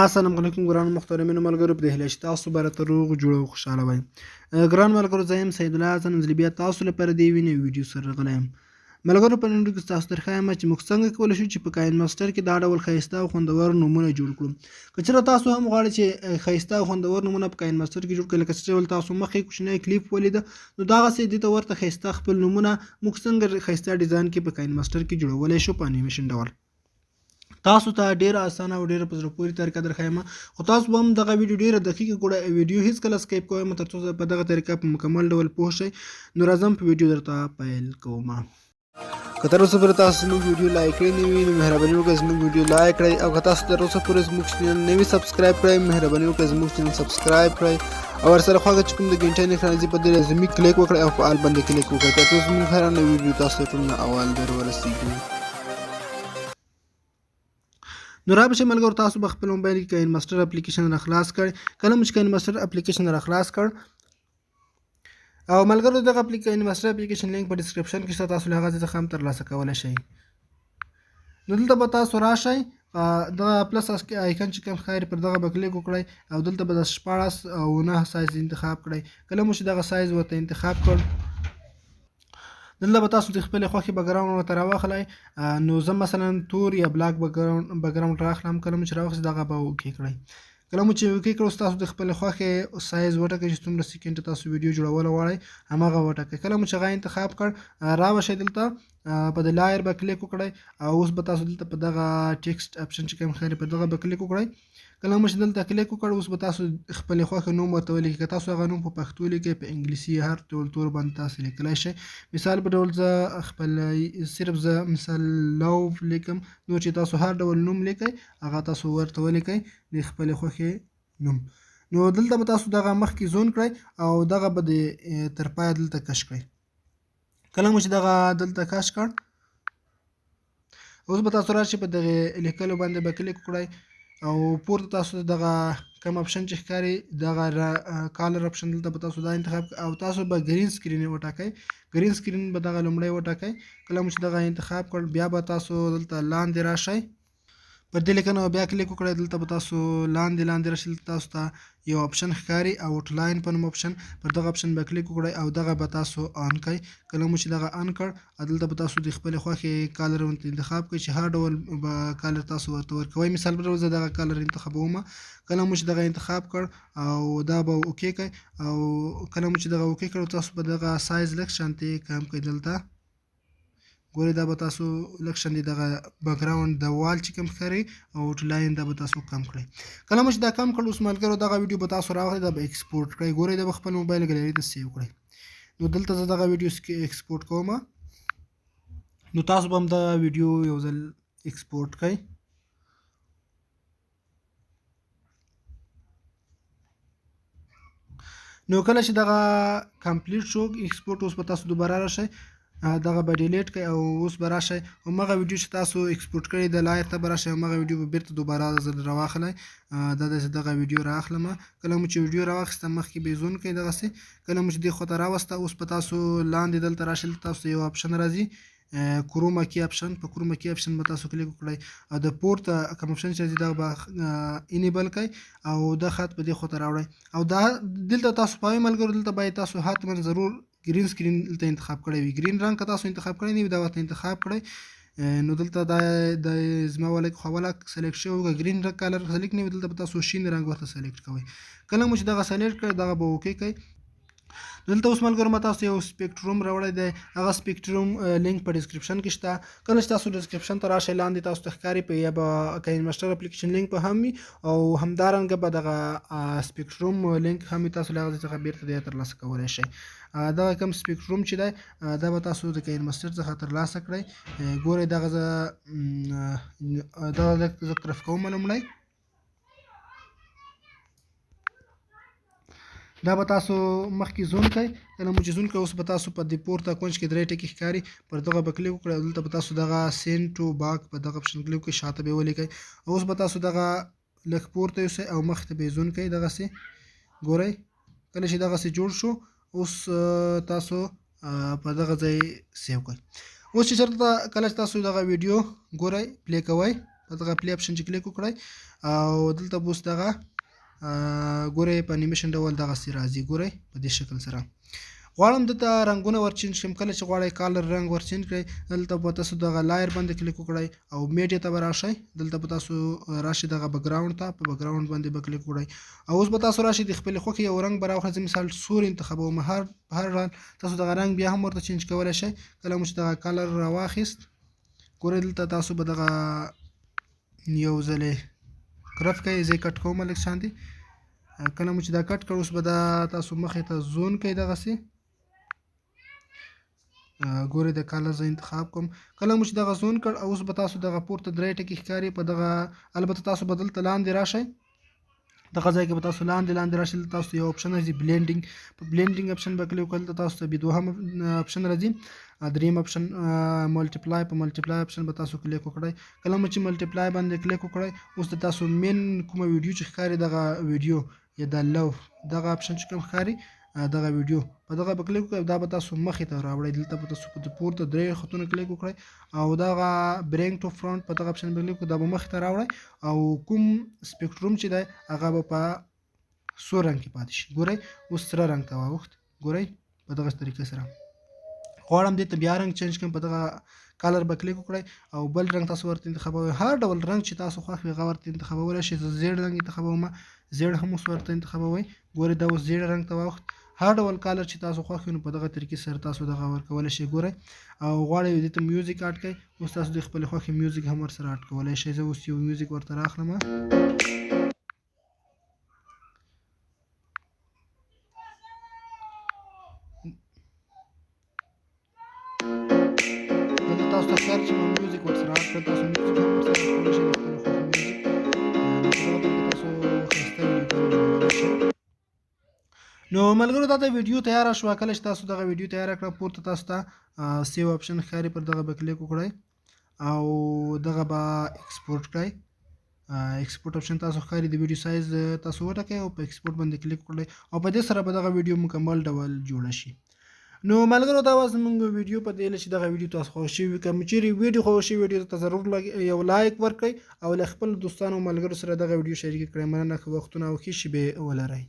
السلام علیکم ګران محترمینو ملګرو، په دې هیله چې تاسو به راته روغ جوړ او خوشحاله وئ. ګران ملګرو، زه یم سید الله حسن ځل بیا تاسو لپاره د یوې نوې ویډیو سره راغلی یم. ملګرو، په نن ویډیو کې تاسو ته ښایم چې موږ څنګه کولی شو چې په کاین ماسټر کې دا ډول ښایسته او خوندور نومونه جوړ کړو. که چېرته تاسو هم غواړئ چې ښایسته او خوندور نومونه په کاین ماسټر کې جوړ کړئ، لکه څه ډول تاسو مخکې کوچنی کلیپ ولیده، نو دغسې دې ته ورته ښایسته خپل نومونه موږ څنګه ښایسته ډیزاین کې په کاین ماسټر کې جوړولی شو په انیمیشن ډول. تاسو ته ډیره اسانه او ډیره په زړه پورې طریقه درښایم، خو تاسو به هم دغه ویډیو ډیره دقیقه ګوره، ویډیو هیڅکله سکیپ کوئ مه ترڅو په دغه طریقه په مکمل ډول پوه شئ. نو راځم په ویډیو درته پیل کوم. که تر اوسه پورې تاسو زموږ ویډیو لایک کړې نه وي، نو مهرباني وکړئ زموږ ویډیو لایک کړئ، او که تاسو تر اوسه پورې زموږ چینل نه وي سبسکرایب کړی، مهرباني وکړئ زموږ چینل سبسکرایب کړئ او ورسره خواږه چې کوم د ګنټې نښه راځي په دې لازمي کلیک وکړئ او په آل باندې کلیک وکړئ ترڅو زموږ هره نوې ویډیو تاسو ته ټول نه اول در ورسیږي. نو را به شئ ملګرو، تاسو به خپل موبایل کې کاین ماسټر اپلیکیشن را خلاص کړئ. کله مو چې کاین ماسټر اپلیکیشن را خلاص کړ، او ملګرو دغه کاین ماسټر اپلیکیشن لینک په ډیسکریپشن کې شته، تاسو له هغه ځای څخه هم ترلاسه کولی شئ. نو دلته به تاسو راشئ، دغه پلس آیکن چې کوم ښکاري پر دغه به کلیک وکړئ او دلته به د 16 او 9 سایز انتخاب کړئ. کله مو چې دغه سایز ورته انتخاب کړ، دلته به تاسو د خپلې خوښې بګراوند ورته راواخلئ. نو زه مثلا تور یا بلاک بګراوند راخلم. کله مو چې راواخیست دغه به اوکې کړئ. کله مو چې اوکې کړو، تاسو د خپلې خوښې سایز وټاکئ چې څومره سیکنډ تاسو ویډیو جوړول غواړئ هماغه وټاکئ. کله مو چې هغه انتخاب کړ، را به شئ دلته په د لایر به کلیک وکړئ او اوس به تاسو دلته په دغه ټیکسټ اپشن چې کوم ښکاري په دغه به کلیک وکړئ. کله مو چې دلته کلیک وکړ، اوس به تاسو خپلې خوښې نوم ورته ولیکئ. که تاسو هغه نوم په پښتو لیکئ، په انګلیسي، هر ډول تور باندې تاسو لیکلی شئ. مثال په ډول زه خپل صرف زه مثال لو لیکم. نور چې تاسو هر ډول نوم لیکئ هغه تاسو ورته ولیکئ د خپلې خوښې نوم. نو دلته به تاسو دغه مخکې زون کړئ او دغه به د تر پایه دلته کش کړئ. کله مو چې دغه دلته کش کړ، اوس به تاسو راشئ په دغه لیکلو باندې به کلیک وکړئ او پورته تاسو دغه کوم اپشن چې ښکاري دغه کالر اپشن دلته به تاسو دا انتخاب او تاسو به ګرین سکرین وټاکئ. ګرین سکرین به دغه لومړی وټاکئ. کله مو چې دغه انتخاب کړ، بیا به تاسو دلته لاندې راشئ، پر دې لیکنه بیا کلیک وکړئ. دلته به تاسو لاندې لاندې راشئ، دلته تاسو ته یو اپشن ښکاري اوټ لاین په نوم اپشن، پر دغه اپشن به کلیک وکړئ او دغه به تاسو آن کړئ. کله مو چې دغه آن کړ، دلته به تاسو د خپلې خوښې کالر ورته انتخاب کړئ چې هر ډول به کالر تاسو ورته ورکوئ. مثال په ډول زه دغه کالر انتخابوم. کله مو چې دغه انتخاب کړ او دا به اوکې کړئ، او کله مو چې دغه اوکې کړ، تاسو به دغه سایز لږ شانتې کم کړئ. دلته ګورئ، دا به تاسو لږ شان دی دغه بکګراوند د وال چې کوم ښکاري او لاین دا به تاسو کم کړئ. کله مو چې دا کم کړ، اوس ملګرو دغه ویډیو به تاسو راغلی دا به ایکسپورټ کړئ. ګورئ، دا به خپل موبایل ګالري ته سیو کړئ. نو دلته زه دغه ویډیو ایکسپورټ کوم، نو تاسو به هم دا ویډیو یو ځل ایکسپورټ کړئ. نو کله چې دغه کمپلیټ شو ایکسپورټ، اوس به تاسو دوباره راشئ، دغه به ډیلیټ کړئ او اوس به راشئ هماغه ویډیو چې تاسو ایکسپورټ کړې د لایر ته به راشئ، هماغه ویډیو به بیرته دوباره ځل راواخلئ. دا داسې دغه ویډیو رااخلم. کله مو چې ویډیو راواخیسته، مخکې به یې زون کړئ دغسې. کله مو چې دې خواته راوسته، اوس به تاسو لاندې دلته راشئ، تاسو یو اپشن راځي کروما کی اپشن، په کروما کی اپشن به تاسو کلیک وکړئ او د پورته کوم اپشن چې راځي دا به انیبل کړئ او دا خط په دې خواته راوړئ. او دا دلته تاسو پوهوي ملګرو، دلته باید تاسو حتما ضرور ګرین سکرین دلته انتخاب کړی وي. ګرین رنګ که تاسو انتخاب کړی نه وي، دا ورته انتخاب کړئ. نو دلته دا د زما والا خو اوله سلیکټ شوی، که ګرین رنګ کلر سلیکټ نه وي، دلته به تاسو شین رنګ ورته سلیکټ کوئ. کله مو چې دغه سلیکټ کړ، دغه به اوکې کړئ. دلته اوس ملګرو ما تاسو یو سپیکټروم راوړی دی، هغه سپیکټروم لینک په ډیسکریپشن کې شته. کله چې تاسو ډیسکریپشن ته راشئ، لاندې تاسو ته ښکاري په یا به کاین ماسټر اپلیکیشن لینک به هم وي او همدارنګه به دغه سپیکټروم لینک هم وي، تاسو له هغه ځای څخه بیرته دی ترلاسه کولی شئ. دغه کوم سپیکټروم چې دی دا به تاسو د کاین ماسټر څخه ترلاسه کړئ. ګورئ، دغه زه دغه لږ زه کرف کوم لومړی. دا به تاسو مخکې زون کړئ. کله مو چې زون کړئ، اوس به تاسو په دې پورته کونج کې درې ټکي ښکاري پر دغه به کلیک وکړئ او دلته به تاسو دغه سینډ ټو باک په دغه اپشن کلیک وکړئ، شاته به یې ولیکئ. اوس به تاسو دغه لږ پورته یوسئ او مخې ته به یې زون کړئ دغسې. ګورئ، کله چې دغسې جوړ شو، اوس تاسو په دغه ځای سیو کړئ. اوس چې چېرته کله چې تاسو دغه ویډیو ګورئ، پلی کوئ، په دغه پلی اپشن چې کلیک وکړئ او دلته به اوس دغه ګورئ په انیمیشن ډول دغسې راځي. ګورئ په دې شکل سره غواړم دلته رنګونه ور change کړم. کله چې غواړئ color رنګ ور change کړئ، دلته به تاسو دغه layer باندې کلیک وکړئ او media ته به راشئ. دلته به تاسو راشئ دغه background ته، په background باندې به کلیک وکړئ او اوس به تاسو راشئ د خپلې خوښې یو رنګ به راوخلئ. زه مثال سور انتخابوم. هر حال تاسو دغه رنګ بیا هم ورته change کولی شئ. کله مو چې دغه color راواخیست، ګورئ دلته تاسو به دغه یو ځلې crop کوئ. زه یې cut کوم لږ شان دی. کله مو چې دا cut کړ، اوس به دا تاسو مخې ته zoom کوئ دغسې. ګورئ د color زه انتخاب کوم. کله مو چې دغه zoom کړ، او اوس به تاسو دغه پورته درې ټکي ښکاري په دغه، البته تاسو به دلته لاندې راشئ، دغه ځای کې به تاسو لاندې راشئ. دلته تاسو یو option راځي blending، په blending option به کلیک وکړئ. دلته تاسو ته بیا دوهم option راځي، دریم option multiply، په multiply option به تاسو کلیک وکړئ. کله مو چې multiply باندې کلیک وکړئ، اوس د تاسو main کومه ویډیو چې ښکاري دغه ویډیو یا د لو دغه option چې کوم ښکاري دغه ویډیو په دغه به کلیک وکړئ، دا به تاسو مخې ته راوړئ. دلته به تاسو په پورته درې خطونه کلیک وکړئ او دغه bring to front په دغه option به کلیک وکړئ، دا به مخې ته راوړئ او کوم spectrum چې دی هغه به په سور رنګ کې پاتې شي. ګورئ اوس سره رنګ ته واوښت. ګورئ په دغه طریقې سره غواړم دې ته بیا رنګ change کړم، په دغه color به کلیک وکړئ او بل رنګ تاسو ورته انتخابوئ. هر ډول رنګ چې تاسو خوښ وي هغه ورته انتخابولی شئ. زه زیړ رنګ انتخابوم، زیړ هم اوس ورته انتخابوئ. ګورئ دا اوس زیړ رنګ ته واوښت. هر ډول color چې تاسو خوښ وي نو په دغه طریقې سره تاسو دغه ورکولی شئ. ګورئ او غواړئ دې ته music add کړئ، اوس تاسو د خپلې خوښې music هم ورسره add کولی شئ. زه اوس یو music ورته راخلم. دلته تاسو ته ښکاري چې ما music ورسره add کړ، تاسو music هم ورسره add کولی شئ د خپلې خوښې music. نو په دغه طریقه تاسو ښایسته ویډیوګانې جوړولی شئ. نو ملګرو دا د ویډیو تیاره شوه. کله چې تاسو دغه ویډیو تیاره کړه، پورته تاسو ته save option ښکاري، پر دغه به کلیک وکړئ او دغه به export کړئ. export option تاسو ښکاري، د ویډیو سایز تاسو وټاکئ او په export باندې کلیک وکړئ او په دې سره به دغه ویډیو مکمل ډول جوړه شي. نو ملګرو دا وه زموږ ویډیو. په دې چې دغه ویډیو تاسو خوښ شوي، که مو چیرې ویډیو خوښ شوي، ویډیو ته ضرور یو like ورکړئ او له خپل دوستانو او ملګرو سره دغه ویډیو شریکه کړئ. مننه، ښه وختونه او ښې شېبې ولرئ.